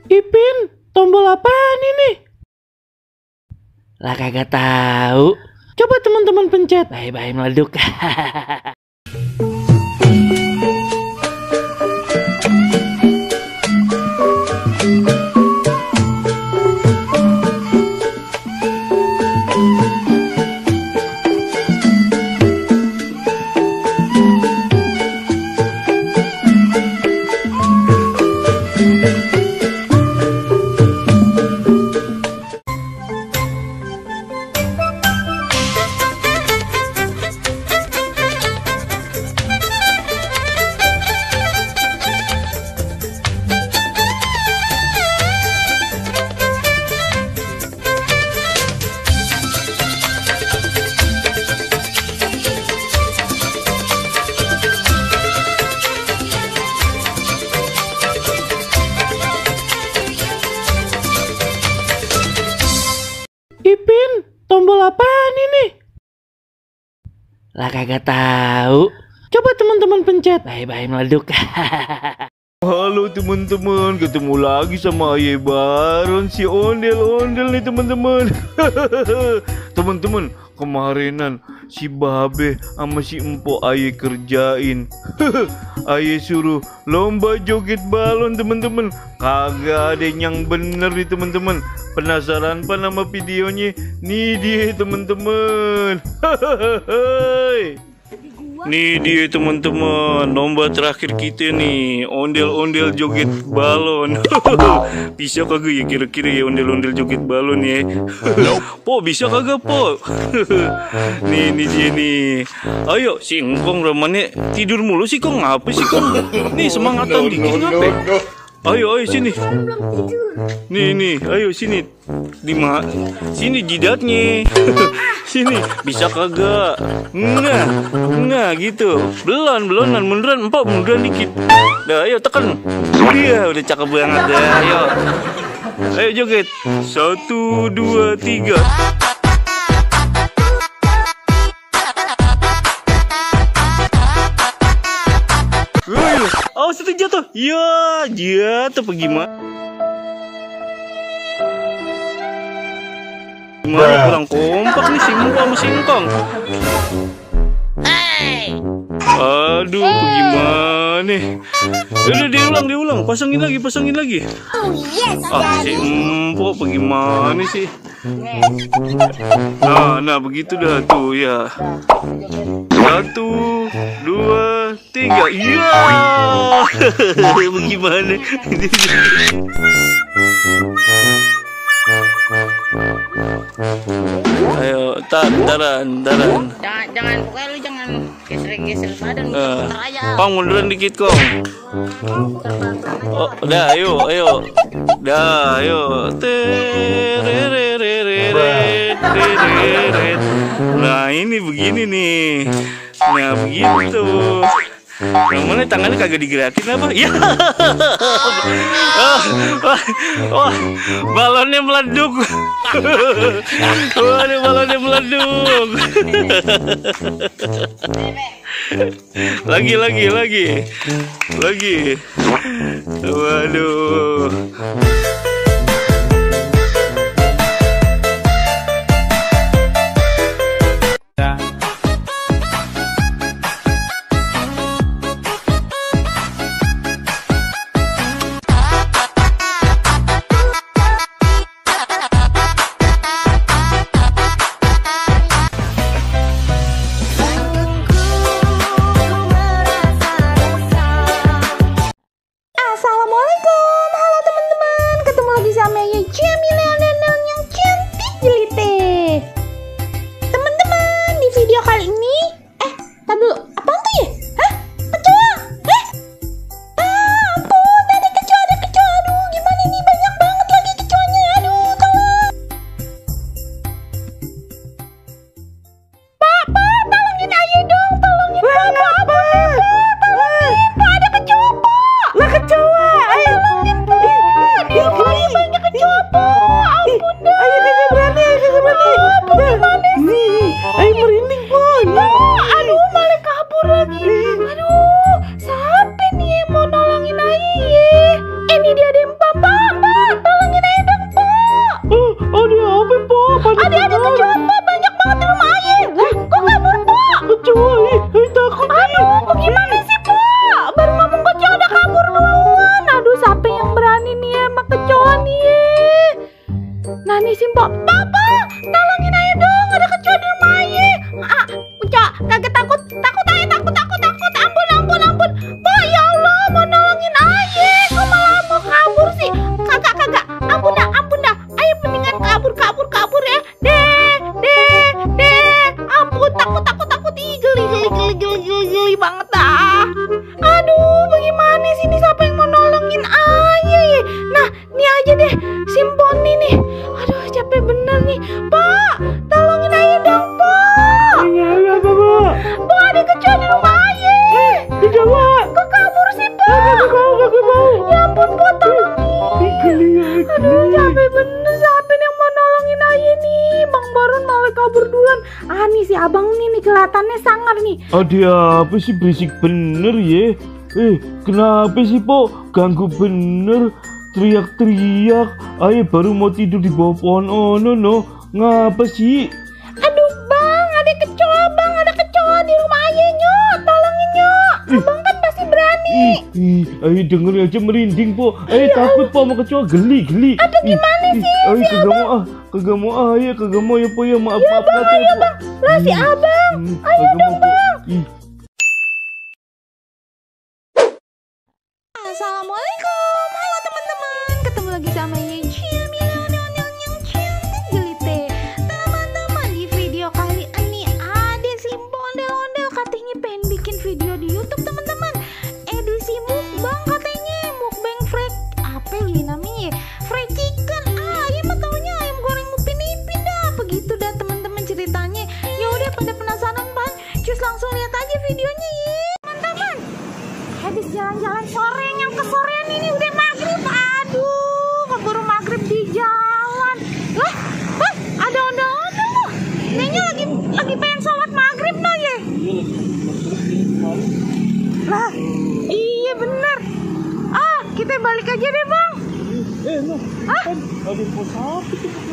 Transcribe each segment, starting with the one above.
Ipin, tombol apaan ini? Lah kagak tahu. Coba teman-teman pencet. Bye-bye meleduk. Ipin, tombol apaan ini? Lah kagak tahu. Coba teman-teman pencet. Bye-bye meleduk. Halo teman-teman, ketemu lagi sama Aye Baron si ondel-ondel nih teman-teman. Teman-teman, kemarinan si Babe sama si Empo Aye kerjain. Aye suruh lomba joget balon teman-teman. Kagak ada yang bener nih teman-teman. Penasaran apa nama videonya? Nih dia teman-teman. Nih dia teman-teman, lomba terakhir kita nih, ondel-ondel joget balon. Bisa kagak ya kira-kira ya ondel-ondel joget balon ya? Po bisa kagak po? Nih dia nih. Ayo si Engkong ramane tidur mulu sih kong, ngapa sih kong? Nih semangatan dikit ngapa? Ayo sini. Nih, ayo sini. Sini jidatnya. Sini, bisa kagak? Nah gitu. Belonan munduran, empok munduran dikit. Dah, ayo tekan. Iya, udah cakep banget dah. Ayo joget. 1, 2, 3. Oh, sudah jatuh. Ya, jatuh apa gimana? Gimana kurang kompak nih si Empo sama si Engkong. Aduh, gimana? Udah diulang. Pasangin lagi. Si Empo bagaimana sih? Nah begitu dah tuh ya. 1, 2, 3. Iya. Bagaimana? Ayo, taran. Jangan, pokoknya lu jangan geser badan. Kong munduran dikit kong. Oh, udah, ayo. Dah, ayo. Nah, ini begini nih. Nah, begitu. Yang mana tangannya kagak digerakin apa? Ya. Balonnya meleduk. Waduh, balonnya meleduk. Lagi. Waduh. Assalamualaikum. ini ya sama kecoa nih. Nah nih Simpo, Papa, tolongin aja dong, ada kecoa di rumah aja. Kecoa, kagak takut aja, takut, ampun. Po, ya Allah, mau nolongin aja, kok malah mau kabur sih? Kagak, ampun dah, ayo mendingan kabur ya. Ampun, takut, geli banget dah. Aduh, bagaimana sih ini, siapa yang mau nolongin aja ya? Nah, nih aja deh, Simponi nih. Aduh, capek bener nih. Pak, tolongin aja dong, Pak. Apa, Bu? Pak, ada kecoa di rumah aja. Kecoa. Kok kabur sih, Pak? Kagak mau. Ya ampun, Pak, tolongin. Aduh, capek bener. Siapa yang mau nolongin aja nih? Bang Baron malah kabur duluan. Nih si abang nih kelihatannya sangar nih. Ada apa sih, berisik bener ya? Kenapa sih, Po? Ganggu bener. Teriak-teriak. Ayo baru mau tidur di bawah pohon no. Ngapa sih? Aduh bang, ada kecoa di rumah aja, Nyok. Tolongin, Nyok. Abang kan pasti berani. Ayo denger aja merinding, Po. Takut, Po, sama kecoa. Geli. Apa gimana sih Ayo si abang? kagak mau ya, Po, ya. Maaf Ya bang, ayo bang. Lah si abang. Ayo dong, Bang. Assalamualaikum, halo teman-teman. Ketemu lagi sama Yecil yang jelite. Teman-teman, di video kali ini ada Simpo ondel-ondel katanya pengen bikin video di YouTube, teman-teman. Edisi mukbang katanya, mukbang apa ya namanya? Fried chicken. Ya mah taunya ayam goreng Upin Ipin dah. Begitu dah teman-teman ceritanya. Ya udah, pada penasaran Bang? Cus langsung lihat aja videonya ya, teman-teman. Habis jalan-jalan sore, yang kesorean ini udah maghrib. Aduh, keburu maghrib di jalan. Lah, ada ondel-ondel loh. Nenya lagi pengen sholat maghrib no ya. Lah, iya bener. Kita balik aja deh bang.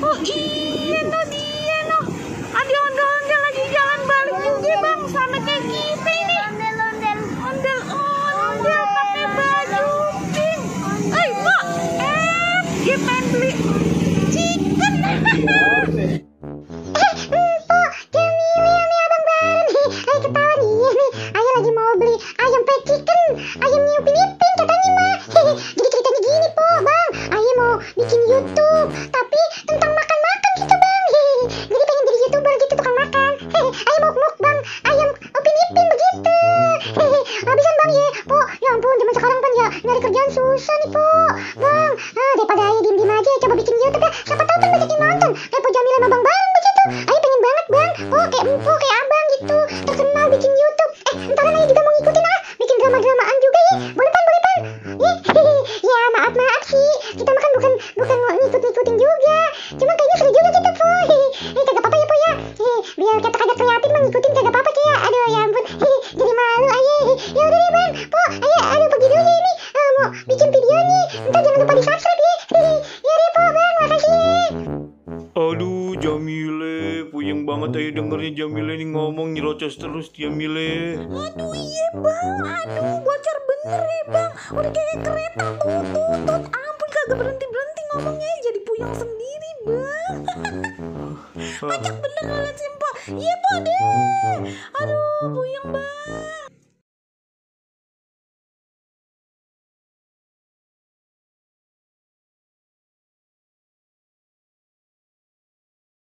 Oh iya no, dia no. Ada ondel-ondel lagi jalan balik juga bang, sama kayak kita ini. Ondel pakai baju pink. Pak, dia pengen beli chicken. Abang baru nih. Ayo ketawa nih. Ayo lagi mau beli ayam fried chicken, ayam Upin Ipin katanya mah. Jadi ceritanya gini po bang, ayo mau bikin YouTube tapi tentang makan-makan gitu bang. Jadi pengen jadi YouTuber gitu, tukang makan. Ayo mau mukbang ayam Upin Ipin begitu. Habisan bang ya po. Ya ampun, zaman sekarang kan ya nyari kerjaan susah nih po bang. Daripada ayo diem-diem aja coba bikin YouTube ya. Siapa tahu kan banyak yang nonton. Kayak Po Jamil sama Bang Baron begitu. Ayo pengen banget bang po, kayak abang gitu terkenal bikin YouTube. Ntar ayo juga mau ngikutin bikin drama-dramaan juga ya. Boleh pan ya maaf sih, kita makan bukan mau ngikutin juga, cuma kayaknya seru juga gitu po. Kagak apa-apa ya po ya. Biar kita kagak kreatif mah ngikutin kagak apa-apa ya. Aduh ya ampun, jadi malu aja. Ya udah deh bang po, ayo pergi dulu ya ini, mau bikin videonya. Ntar jangan lupa di subscribe ya. Ya deh po bang, makasih ya. Aduh, Jamile, puyeng banget aja dengernya Jamile nih ngomong nyerocos terus Jamile. Aduh iya bang, bocor bener ya bang. Udah kayak kereta tutut. Ampun, kagak berhenti ngomongnya, jadi puyeng sendiri bang. Kocak bener kalau Simpo. Iya po deh. Aduh, puyeng bang.